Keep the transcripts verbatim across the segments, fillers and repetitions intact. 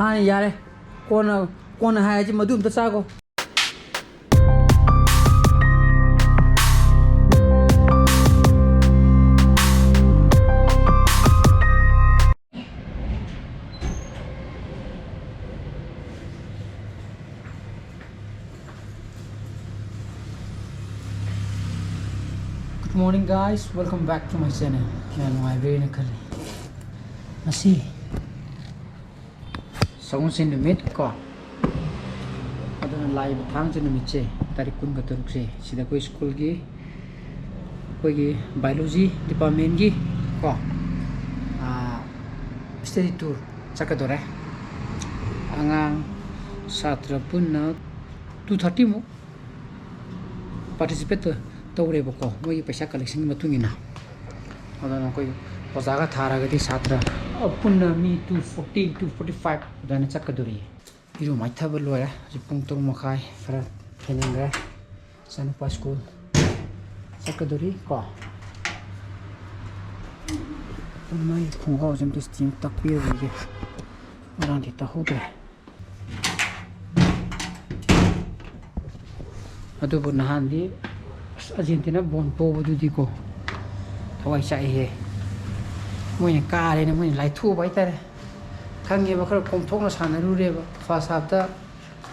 ꯃꯥꯅ ꯌꯥꯔꯦ, ꯀꯣꯟꯅ, ꯀꯣꯟꯅ ꯍꯥꯏꯔꯁꯤ, ꯃꯗꯨ ꯑꯝꯇ ꯆꯥꯈꯣ꯫ Good morning, guys, welcome back to my channel. ꯌꯥꯝ ꯅꯨꯡꯉꯥꯏꯕꯤꯔꯦꯅ ꯈꯜꯂꯤ꯫ ꯉꯁꯤ ꯁꯒꯣꯜꯁꯦꯟ ꯅꯨꯃꯤꯠ ꯀꯣ, ꯑꯗꯨꯅ ꯂꯥꯛꯏꯕ ꯊꯥꯡꯖ ꯅꯨꯃꯤꯠꯁꯦ, ꯇꯥꯔꯤꯛ ꯀꯨꯟꯒ ꯇꯔꯨꯛꯁꯦ, ꯁꯤꯗ ꯑꯩꯈꯣꯏ ꯁ꯭ꯀꯨꯜꯒꯤ, ꯑꯩꯈꯣꯏꯒꯤ ꯕꯥꯏꯑꯣꯂꯣꯖꯤ ꯗꯤꯄꯥꯔꯠꯃꯦꯟꯒꯤ ꯀꯣ, ꯁ꯭ꯇꯗꯤ ꯇꯨꯔ ꯆꯠꯀꯗꯣꯔꯦ꯫ ꯑꯉꯥꯡ ꯁꯥꯇ꯭ꯔ ꯄꯨꯟꯅ ꯇꯨ ꯊꯥꯔꯇꯤꯃꯨꯛ ꯄꯥꯔꯇꯤꯁꯤꯄꯦꯠ ꯇꯧꯔꯦꯕꯀꯣ, ꯃꯣꯏꯒꯤ ꯄꯩꯁꯥ ꯀꯂꯦꯛꯁꯟꯒꯤ ꯃꯇꯨꯡ ꯏꯟꯅ꯫ ꯑꯗꯨꯅ ꯑꯩꯈꯣꯏ ꯑꯣꯖꯥꯒ ꯊꯥꯔꯒꯗꯤ ꯁꯥꯇ꯭ꯔ ꯄꯨꯟꯅ ꯃꯤ two forty, two forty five ꯑꯗꯨꯃꯥꯏꯅ ꯆꯠꯀꯗꯣꯔꯤ꯫ ꯏꯔꯨ ꯃꯥꯏꯊꯕ ꯂꯣꯏꯔꯦ꯫ ꯍꯧꯖꯤꯛ ꯄꯨꯡ ꯇꯔꯨꯛ ꯃꯈꯥꯏ ꯈꯔ ꯍꯦꯟꯖꯤꯟꯈ꯭ꯔꯦ꯫ ꯏꯆꯥꯅꯨꯄꯥ ꯁ꯭ꯀꯨꯜ ꯆꯠꯀꯗꯣꯔꯤ ꯀꯣ꯫ ꯃꯥꯒꯤ ꯈꯣꯡꯒ꯭ꯔꯥꯎꯁꯦ ꯑꯝꯇ ꯏꯁꯇꯤ ꯑꯝꯇ ꯇꯛꯄꯤꯔꯨꯈꯤꯒꯦ꯫ ꯉꯔꯥꯡꯗꯤ ꯇꯛꯍꯧꯗ꯭ꯔꯦ꯫ ꯑꯗꯨꯕꯨ ꯅꯍꯥꯟꯗꯤ ꯑꯁ, ꯑꯥꯔꯖꯦꯟꯇꯤꯅꯥ ꯕꯣꯜ ꯄꯣꯕꯗꯨꯗꯤꯀꯣ, ꯊꯋꯥꯏ ꯆꯥꯛꯏꯍꯦ꯫ ꯃꯣꯏꯅ ꯀꯥꯔꯦꯅ ꯃꯣꯏꯅ ꯂꯥꯏꯊꯣꯛꯎꯕ ꯍꯥꯏꯇꯥꯔꯦ꯫ ꯈꯪꯉꯦꯕ, ꯈꯔ ꯀꯣꯝꯊꯣꯛꯅ ꯁꯥꯟꯅꯔꯨꯔꯦꯕ꯫ ꯐꯥꯔꯁ ꯍꯥꯐꯇ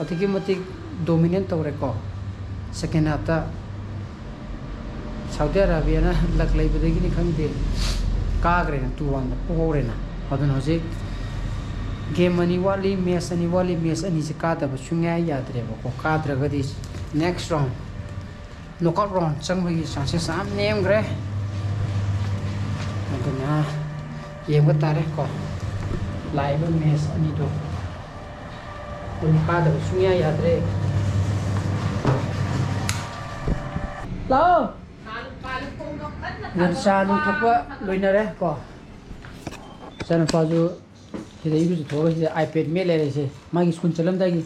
ꯑꯗꯨꯛꯀꯤ ꯃꯇꯤꯛ ꯗꯣꯃꯤꯅꯦꯠ ꯇꯧꯔꯦꯀꯣ꯫ ꯁꯦꯀꯦꯟ ꯍꯥꯐꯇ ꯁꯥꯎꯗꯤ ꯑꯔꯥꯕꯤꯌꯥꯅ ꯂꯛ ꯂꯩꯕꯗꯒꯤꯅꯤ ꯈꯪꯗꯦ, ꯀꯥꯈ꯭ꯔꯦꯅ, ꯇꯨ ꯋꯥꯟꯗ ꯄꯣꯍꯧꯔꯦꯅ꯫ ꯑꯗꯨꯅ ꯍꯧꯖꯤꯛ ꯒꯦꯝ ꯑꯅꯤ ꯋꯥꯠꯂꯤ, ꯃꯦꯠꯆ ꯑꯅꯤ ꯋꯥꯠꯂꯤ꯫ ꯃꯦꯠꯆ ꯑꯅꯤꯁꯦ ꯀꯥꯗꯕ ꯁꯨꯡꯌꯥ ꯌꯥꯗ꯭ꯔꯦꯕꯀꯣ꯫ ꯀꯥꯗ꯭ꯔꯒꯗꯤ next round, knock out round ꯆꯪꯕꯒꯤ ꯆꯥꯟꯁꯦꯁ ꯌꯥꯝ ꯅꯦꯝꯈ꯭ꯔꯦ꯫ ꯑꯗꯨꯅ ꯌꯦꯡꯕ ꯇꯥꯔꯦ ꯀꯣ, ꯂꯥꯛꯏꯕ ꯃꯦꯠꯆ ꯑꯅꯤꯗꯣ꯫ ꯑꯗꯨꯝ ꯀꯥꯗꯕ ꯁꯨꯡꯌꯥ ꯌꯥꯗ꯭ꯔꯦ꯫ ꯂꯥꯛꯑꯣ꯫ ꯑꯗꯨꯅ ꯆꯥ ꯅꯨꯡ ꯊꯛꯄ ꯂꯣꯏꯅꯔꯦ ꯀꯣ꯫ ꯏꯆꯥꯅꯨꯄꯥꯁꯨ ꯁꯤꯗ ꯏꯔꯨꯖꯊꯣꯛꯑꯒ ꯁꯤꯗ iPad ꯃꯦꯠ ꯂꯩꯔꯦꯁꯦ꯫ ꯃꯥꯒꯤ ꯁ꯭ꯀꯨꯜ ꯆꯠꯂꯝꯗꯥꯏꯒꯤ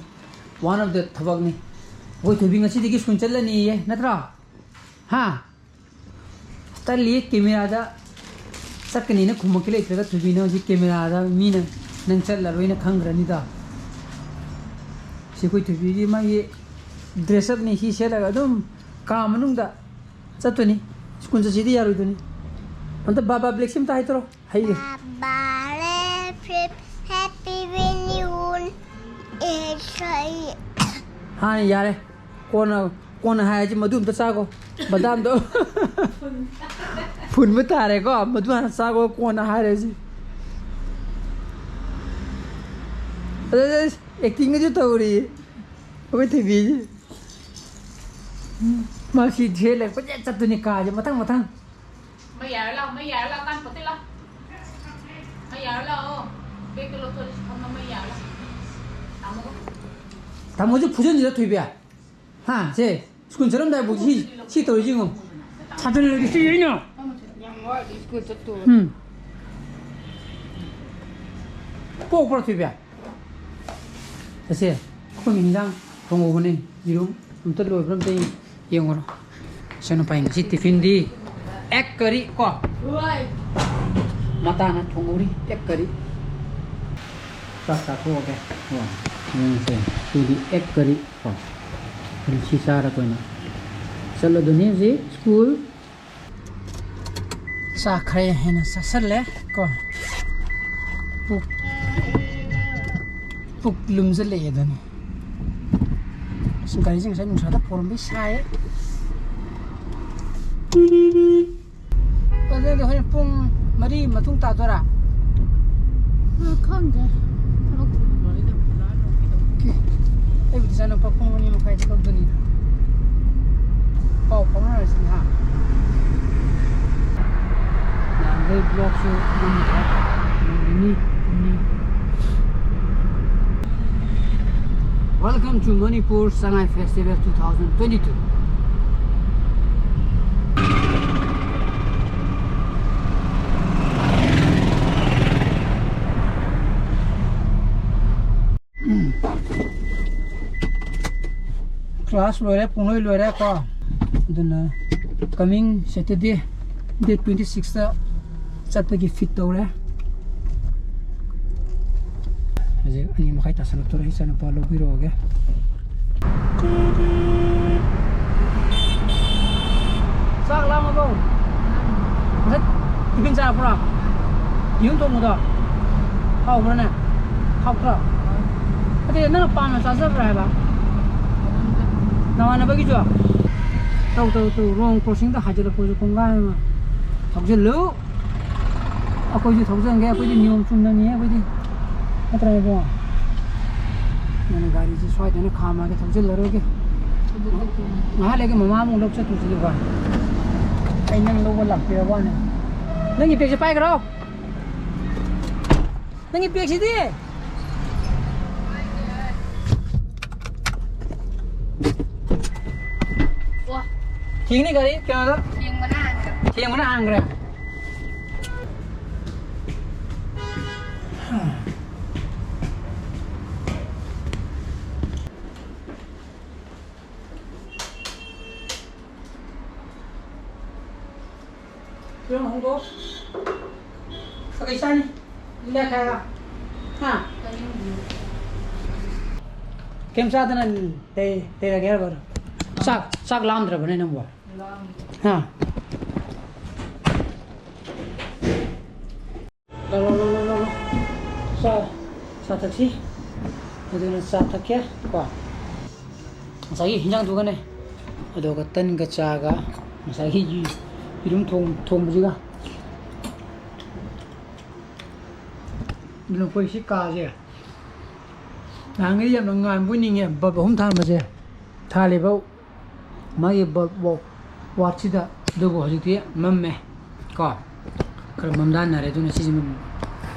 one of the ꯊꯕꯛꯅꯤ꯫ ꯑꯩꯈꯣꯏ ꯊꯣꯏꯕꯤ ꯉꯁꯤꯗꯒꯤ ꯁ꯭ꯀꯨꯜ ꯆꯠꯂꯅꯤꯌꯦ, ꯅꯠꯇ꯭ꯔꯣ? ꯍꯥ? ꯇꯜꯂꯤ, ꯀꯦꯃꯦꯔꯥꯗ ꯆꯠꯀꯅꯤꯅ ꯈꯨꯝꯃꯛꯀꯦ ꯂꯩꯇ꯭ꯔꯒ ꯊꯣꯏꯕꯤꯅ ꯍꯧꯖꯤꯛ ꯀꯦꯃꯦꯔꯥꯗ ꯃꯤꯅ ꯅꯪ ꯆꯠꯂꯔꯣꯏꯅ ꯈꯪꯈ꯭ꯔꯅꯤꯗ꯫ ꯁꯤ ꯑꯩꯈꯣꯏ ꯊꯣꯏꯕꯤꯒꯤ ꯃꯥꯒꯤ dress up ꯅꯤ꯫ ꯁꯤ ꯁꯦꯠꯂꯒ ꯑꯗꯨꯝ ꯀꯥ ꯃꯅꯨꯡꯗ ꯆꯠꯇꯣꯏꯅꯤ꯫ ꯁ꯭ꯀꯨꯜ ꯆꯠꯁꯤꯗꯤ ꯌꯥꯔꯣꯏꯗꯣꯏꯅꯤ꯫ ꯑꯝꯇ ꯕꯥ ꯕꯥ black ꯁꯤ ꯑꯝꯇ ꯍꯥꯏꯗꯣꯔꯣ꯫ ꯍꯩꯌꯦ꯫ ꯕꯥ ꯕꯥ ꯔꯦ ꯐ꯭ꯔꯤꯞ ꯍꯦꯄꯤ ꯋꯤꯅꯤꯡ ꯋꯨꯟ ꯑꯦ ꯁꯥꯏ꯫ ꯍꯥꯟꯅ ꯌꯥꯔꯦ꯫ ꯀꯣꯟꯅ, ꯀꯣꯟꯅ ꯍꯥꯏꯔꯁꯤ꯫ ꯃꯗꯨ ꯑꯝꯇ ꯆꯥꯈꯣ꯫ ꯕꯗꯥꯝꯗꯣ ꯐꯨꯟꯕ ꯇꯥꯔꯦꯀꯣ꯫ ꯃꯗꯨ ꯍꯥꯟꯅ ꯆꯥꯈꯣ, ꯀꯣꯟꯅ ꯍꯥꯏꯔꯁꯤ꯫ ꯑꯗꯨ acting ꯒꯁꯨ ꯇꯧꯔꯤ ꯑꯩꯈꯣꯏ ꯊꯣꯏꯕꯤꯁꯤ꯫ ꯃꯥ ꯁꯤ ꯁꯦꯠꯂꯒ ꯀꯣꯏꯆꯠ ꯆꯠꯇꯣꯏꯅꯤ ꯀꯥꯁꯦ ꯃꯊꯪ ꯃꯊꯪ꯫ ꯃꯩ ꯌꯥꯔ ꯂꯥꯛꯑꯣ, ꯃꯩ ꯌꯥꯔ ꯂꯥꯛꯑꯣ, ꯀꯥꯟ ꯄꯣꯠꯇꯦ ꯂꯥꯛꯑꯣ꯫ ꯃꯩ ꯌꯥꯔ ꯂꯥꯛꯑꯣ꯫ ꯕꯦꯛꯇꯣ ꯂꯧꯊꯣꯛꯑꯁꯤ ꯐꯝꯃ ꯃꯩ ꯌꯥꯔ ꯂꯥꯛꯑꯣ꯫ ꯇꯥꯃꯣꯒ꯫ ꯇꯥꯃꯣꯁꯨ ꯐꯨꯖꯟꯁꯤꯔ ꯊꯣꯏꯕꯤ? ꯍꯥ, ꯁꯦ, ꯁ꯭ꯀꯨꯜ ꯆꯠꯂꯝꯗꯥꯏ ꯐꯥꯎ ꯁꯤ, ꯁꯤ ꯇꯧꯔꯤꯁꯤ ꯌꯦꯡꯉꯣ꯫ ꯁꯥꯇ꯭ꯔ ꯂꯩꯔꯗꯤ ꯁꯤ ꯑꯩꯅ꯫ ꯌꯥꯝ ꯋꯥꯠꯂꯤ ꯁ꯭ꯀꯨꯜ ꯆꯠꯇꯣꯔꯦ꯫ ꯎꯝ꯫ ꯄꯣꯛꯄ꯭ꯔꯣ ꯊꯣꯏꯕꯤ? ꯑꯁꯦ, ꯑꯩꯈꯣꯏꯒꯤ ꯏꯟꯖꯥꯡ ꯊꯣꯡꯍꯧꯕꯅꯦ꯫ ꯌꯦꯔꯨꯝ ꯑꯝꯇ ꯂꯣꯏꯕ꯭ꯔꯥ ꯑꯝꯇ ꯌꯦꯡꯉꯨꯔꯣ꯫ ꯏꯆꯥꯅꯨꯄꯥꯒꯤ ꯉꯁꯤ ꯇꯤꯐꯤꯟꯗꯤ ꯑꯦꯛ ꯀꯔꯤ ꯀꯣ? ꯃꯇꯥꯅ ꯊꯣꯡꯍꯧꯔꯤ ꯑꯦꯛ ꯀꯔꯤ꯫ ꯆꯥꯛ ꯆꯥꯊꯣꯛꯑꯒꯦ ꯀꯣ꯫ ꯌꯦꯡꯉꯁꯦ꯫ ꯁꯤꯗꯤ ꯑꯦꯛ ꯀꯔꯤ ꯀꯣ꯫ ꯑꯗꯨ ꯁꯤ ꯆꯥꯔꯒ ꯑꯣꯏꯅ ꯆꯠꯂꯗꯣꯏꯅꯤ ꯍꯧꯖꯤꯛ ꯁ꯭ꯀꯨꯜ꯫ ꯆꯥꯛ ꯈꯔ ꯍꯦꯟꯅ ꯆꯥꯁꯜꯂꯦ ꯀꯣ꯫ ꯄꯨꯛ, ꯄꯨꯛ ꯂꯨꯝꯁꯤꯜꯂꯛꯑꯦ ꯑꯗꯨꯅꯤ꯫ ꯑꯁ, ꯒꯥꯔꯤꯁꯦ ꯉꯁꯥꯏ ꯅꯨꯡꯁꯥꯗ ꯐꯧꯔꯝꯕꯩ ꯁꯥꯏꯌꯦ꯫ ꯑꯗꯨꯗꯤ ꯍꯣꯔꯦꯟ ꯄꯨꯡ ꯃꯔꯤ ꯃꯇꯨꯡ ꯇꯥꯗꯣꯏꯔꯥ? ꯑ, ꯈꯪꯗꯦ꯫ ꯊꯕꯛ ꯑꯣꯀꯦ꯫ ꯑꯩꯕꯨꯗꯤ ꯏꯆꯥꯅꯨꯄꯥ ꯄꯨꯡ ꯑꯅꯤ ꯃꯈꯥꯏꯗ ꯀꯧꯗꯣꯏꯅꯤꯅ꯫ ꯄꯥꯎ ꯐꯥꯎꯅꯔꯁꯤ ꯍꯥ꯫ ꯅꯍꯥꯟꯈꯩ vlog ꯁꯨ ꯅꯝꯗ꯭ꯔꯦ꯫ ꯅꯨꯃꯤꯠ ꯅꯤꯅꯤ, ꯍꯨꯝꯅꯤ꯫ Welcome to Manipur Sangai Festival two thousand twenty-two. Class ꯂꯣꯏꯔꯦ, ꯄꯨꯡꯂꯣꯏ ꯂꯣꯏꯔꯦ ꯀꯣ꯫ ꯑꯗꯨꯅ coming Saturday, date twenty six ꯇ ꯆꯠꯄꯒꯤ fit ꯇꯧꯔꯦ꯫ ꯍꯧꯖꯤꯛ ꯑꯅꯤ ꯃꯈꯥꯏ ꯇꯥꯁꯜꯂꯛꯇꯣꯔꯦ, ꯏꯆꯥꯅꯨꯄꯥ ꯂꯧꯕꯤꯔꯨꯔꯒꯦ꯫ ꯆꯥꯛ ꯂꯥꯝꯃꯕꯣ? ꯉꯁꯥꯏ ꯇꯤꯐꯤꯟ ꯆꯥꯔꯛꯄ꯭ꯔꯣ? ꯌꯦꯔꯨꯝ ꯊꯣꯡꯕꯗꯣ ꯍꯥꯎꯕ꯭ꯔꯥꯅꯦ? ꯍꯥꯎꯇ꯭ꯔꯣ? ꯑꯗꯨꯗꯤ ꯅꯪꯅ ꯄꯥꯝꯅ ꯆꯥꯖꯕ꯭ꯔꯥ ꯍꯥꯏꯕ? ꯅꯃꯥꯟꯅꯕꯒꯤꯁꯨ? ꯇꯧ, ꯇꯧ, ꯇꯧ꯫ ꯔꯣꯡ ꯀ꯭ꯔꯣꯁꯤꯡꯗ ꯍꯥꯏꯖꯤꯜꯂꯛꯄꯁꯨ ꯀꯣꯡꯒꯥꯏ ꯑꯃ꯫ ꯊꯧꯖꯤꯜꯂꯨ꯫ ꯑꯩꯈꯣꯏꯁꯨ ꯊꯧꯖꯤꯟꯒꯦ, ꯑꯩꯈꯣꯏꯗꯤ ꯅꯤꯌꯣꯝ ꯆꯨꯝꯅꯅꯤ ꯑꯩꯈꯣꯏꯗꯤ꯫ ꯅꯠꯇ꯭ꯔꯥ ꯏꯕꯨꯡꯉꯣ? ꯑꯗꯨꯅ ꯒꯥꯔꯤꯁꯤ ꯁ꯭ꯋꯥꯏꯗꯅ ꯈꯥꯝꯃꯒꯦ, ꯊꯧꯖꯤꯜꯂꯔꯣꯏꯒꯦ꯫ ꯉꯥꯏꯍꯥꯛ ꯂꯩꯒ ꯃꯃꯥ ꯑꯃꯨꯛ ꯂꯧ ꯆꯠꯇꯣꯏꯁꯤꯗꯤ ꯚꯥꯏ꯫ ꯑꯩ ꯅꯪ ꯂꯧꯕ ꯂꯥꯛꯄꯤꯔ ꯋꯥꯅꯦ꯫ ꯅꯪꯒꯤ ꯕꯦꯒꯁꯦ ꯄꯥꯏꯈ꯭ꯔꯣ꯫ ꯅꯪꯒꯤ ꯕꯦꯒꯁꯤꯗꯤ? ꯋꯥ꯫ ꯊꯦꯡꯅꯤ ꯒꯥꯔꯤ ꯀꯩꯅꯣꯗ꯫ ꯊꯦꯡꯕꯅ ꯍꯥꯟꯈ꯭ꯔꯦ꯫ ꯊꯦꯡꯕꯅ ꯍꯥꯟꯈ꯭ꯔꯦ꯫ ꯐꯤꯔꯣꯟ ꯍꯣꯡꯗꯣꯛ꯫ ꯀꯩ ꯆꯥꯅꯤ? ꯂꯦꯛꯈꯥꯏꯔꯣ꯫ ꯍꯥ? ꯀꯩꯝ ꯆꯥꯗꯅ ꯂꯩ-, ꯂꯩꯔꯒꯦ ꯍꯥꯏꯔꯕ? ꯆꯥꯛ, ꯆꯥꯛ ꯂꯥꯝꯗ꯭ꯔꯕꯅꯦ ꯅꯪꯕꯣ? ꯍꯥ? ꯂꯥꯎ, ꯂꯥꯎ, ꯂꯥꯎ, ꯂꯥꯎ, ꯂꯥꯎ, ꯂꯥꯎ꯫ ꯆꯥ, ꯆꯥ ꯊꯛꯁꯤ꯫ ꯑꯗꯨꯅ ꯆꯥ ꯊꯛꯀꯦ ꯀꯣ꯫ ꯉꯁꯥꯏꯒꯤ ꯍꯤꯟꯖꯥꯡꯗꯨꯒꯅꯦ, ꯑꯗꯨꯒ ꯇꯟꯒ ꯆꯥꯒ, ꯉꯁꯥꯏꯒꯤ ꯌꯦ-, ꯌꯦꯔꯨꯝ ꯊꯣꯡ-, ꯊꯣꯡꯕꯁꯤꯒ꯫ ꯑꯗꯨꯅ ꯑꯩꯈꯣꯏ ꯁꯤ ꯀꯥꯁꯦ ꯅꯍꯥꯟꯈꯩ ꯌꯥꯝꯅ ꯉꯥꯟꯕ ꯑꯣꯏꯅꯤꯡꯉꯦ, ꯕꯜꯕ ꯑꯍꯨꯝ ꯊꯥꯟꯕꯁꯦ꯫ ꯊꯥꯜꯂꯤꯕ ꯃꯥꯒꯤ ꯕꯜꯕ ꯋꯥ-, ꯋꯥꯠꯁꯤꯗ, ꯑꯗꯨꯕꯨ ꯍꯧꯖꯤꯛꯇꯤ ꯃꯝꯃꯦ ꯀꯣ, ꯈꯔ ꯃꯝꯊꯍꯟꯅꯔꯦ꯫ ꯑꯗꯨꯅ ꯁꯤꯁꯤꯃ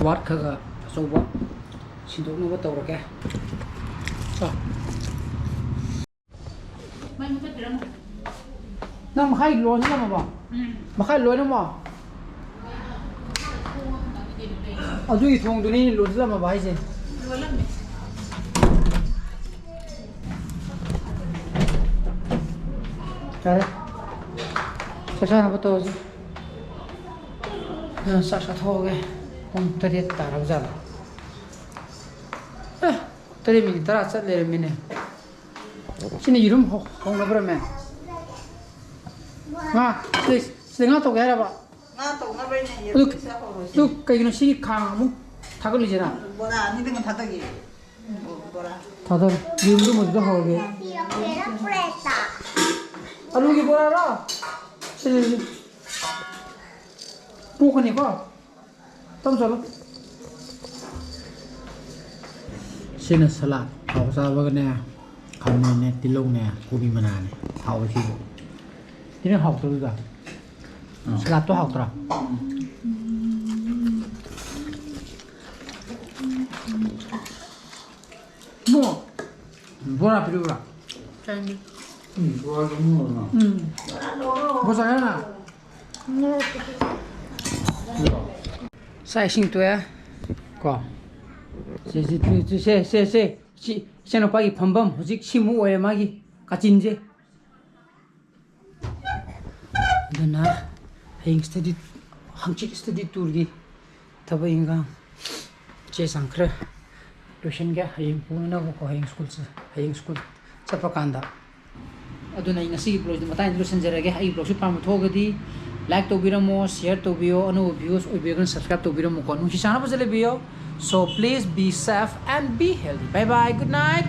ꯋꯥꯠ ꯈꯔ ꯈꯔ ꯑꯆꯧꯕ ꯁꯤꯟꯗꯣꯛꯅꯕ ꯇꯧꯔꯒꯦ ꯀꯣ꯫ ꯃꯩ ꯃꯨꯊꯠꯄꯤꯔꯝꯃꯣ꯫ ꯅꯪ ꯃꯈꯥꯏ ꯂꯣꯟꯁꯤꯜꯂꯝꯃꯕꯣ? ꯎꯝ꯫ ꯃꯈꯥꯏ ꯂꯣꯏꯅꯃꯛ? ꯑꯗꯨꯒꯤ ꯊꯣꯡꯗꯨꯅꯤ ꯂꯣꯟꯁꯤꯜꯂꯝꯃꯕ ꯍꯥꯏꯁꯦ꯫ ꯂꯣꯜꯂꯝꯃꯦ꯫ ꯌꯥꯔꯦ꯫ ꯆꯥꯛ ꯆꯥꯅꯕ ꯇꯧꯔꯁꯤ꯫ ꯑ, ꯆꯥꯛ ꯆꯥꯊꯣꯛꯑꯒꯦ꯫ ꯄꯨꯡ ꯇꯔꯦꯠ ꯇꯥꯔꯕ ꯖꯥꯠꯂꯣ? ꯇꯔꯦꯠ ꯃꯤꯅꯤꯠ ꯇꯔꯥ ꯆꯠ ꯂꯩꯔꯝꯃꯤꯅꯦ꯫ ꯁꯤꯅ ꯌꯦꯔꯨꯝ ꯍꯧ-, ꯍꯧꯅꯕ꯭ꯔꯃꯦ? ꯉꯥ, ꯁꯤ, ꯁꯤꯗ ꯉꯥ ꯇꯧꯒꯦ ꯍꯥꯏꯔꯕ? ꯉꯥ ꯇꯧꯅꯕꯩꯅꯦ ꯑꯗꯨ, ꯌꯦꯔꯨꯝꯁꯦ ꯍꯧꯔꯣꯏꯁꯦ꯫ ꯑꯗꯨ ꯀꯩꯒꯤꯅꯣ ꯁꯤꯒꯤ ꯈꯥꯡ ꯑꯃꯨꯛ ꯊꯥꯒꯠꯂꯤꯁꯤꯅ? ꯕꯣꯔꯥ ꯑꯅꯤꯗꯪ ꯊꯥꯗꯒꯦ꯫ ꯕꯣꯔꯥ꯫ ꯊꯥꯗꯔꯣ꯫ ꯌꯦꯔꯨꯝꯗꯨ ꯃꯗꯨꯗ ꯍꯧꯔꯒꯦ꯫ ꯑꯂꯨꯒꯤ ꯕꯣꯔꯥꯔꯣ? ꯁꯤ, ꯁꯤ, ꯁꯤ꯫ ꯄꯣꯛꯀꯅꯤꯀꯣ? ꯇꯞ ꯆꯠꯂꯣ꯫ ꯁꯤꯅ ꯁꯂꯥꯠ꯫ ꯍꯥꯎ ꯆꯥꯕꯒꯅꯦ, ꯈꯥꯃꯦꯟꯅꯦ, ꯇꯤꯜꯍꯧꯅꯦ, ꯀꯣꯕꯤ ꯃꯅꯥꯅꯦ꯫ ꯍꯥꯎꯋꯦ ꯁꯤꯁꯨ꯫ ꯁꯤꯅ ꯍꯥꯎꯇ꯭ꯔꯣ ꯑꯗꯨꯗ? ꯎꯝ꯫ ꯁꯂꯥꯠꯇꯣ ꯍꯥꯎꯇ꯭ꯔꯣ? ꯏꯕꯨꯡꯉꯣ, ꯕꯣꯔꯥ ꯄꯤꯔꯛꯎꯔꯥ? ꯆꯥꯅꯤꯡꯗꯦ꯫ ꯎꯝ, ꯕꯣꯔꯥꯁꯨ ꯑꯃꯨꯛ ꯑꯣꯏꯔꯣ꯫ ꯎꯝ꯫ ꯕꯣꯔꯥ ꯆꯥꯒꯦ ꯍꯥꯏꯔꯣ ꯅꯪ? ꯆꯥꯛ ꯏꯁꯤꯡ ꯇꯣꯛꯑꯦ ꯀꯣ꯫ ꯁꯦ, ꯁꯦ, ꯁꯦ, ꯁꯦ, ꯁꯦ꯫ ꯁꯤ ꯏꯆꯥꯅꯨꯄꯥꯒꯤ ꯐꯝꯐꯝ ꯍꯧꯖꯤꯛ ꯁꯤꯃꯨꯛ ꯑꯣꯏꯔꯦ ꯃꯥꯒꯤ ꯀꯥꯆꯤꯟꯁꯦ꯫ ꯑꯗꯨꯅ ꯍꯌꯦꯡ study, ꯍꯪꯆꯤꯠ study tourꯒꯤ ꯊꯕꯛ ꯏꯟꯈꯥꯡ ꯆꯦ ꯆꯥꯡ ꯈꯔ ꯂꯣꯏꯁꯤꯟꯒꯦ꯫ ꯍꯌꯦꯡ ꯄꯨꯅꯅꯕꯀꯣ, ꯍꯌꯦꯡ ꯁ꯭ꯀꯨꯜ ꯆ-, ꯍꯌꯦꯡ ꯁ꯭ꯀꯨꯜ ꯆꯠꯄ ꯀꯥꯟꯗ꯫ ꯑꯗꯨꯅ ꯑꯩ ꯉꯁꯤꯒꯤ vlogꯁꯤꯗꯤ ꯃꯇꯥꯡꯁꯤꯗ ꯂꯣꯏꯁꯤꯟꯖꯔꯒꯦ꯫ ꯑꯩꯒꯤ vlogꯁꯤ ꯄꯥꯝꯕ ꯊꯣꯛꯑꯒꯗꯤ like ꯇꯧꯕꯤꯔꯝꯃꯣ, share ꯇꯧꯕꯤꯌꯣ, ꯑꯅꯧꯕ viewers ꯑꯣꯏꯕꯤꯔꯒꯅ subscribe ꯇꯧꯕꯤꯔꯝꯃꯨꯀꯣ꯫ ꯅꯨꯡꯁꯤ ꯆꯥꯟꯅꯕꯁꯦ ꯂꯩꯕꯤꯌꯣ꯫ So please be safe and be healthy. Bye bye. Good night.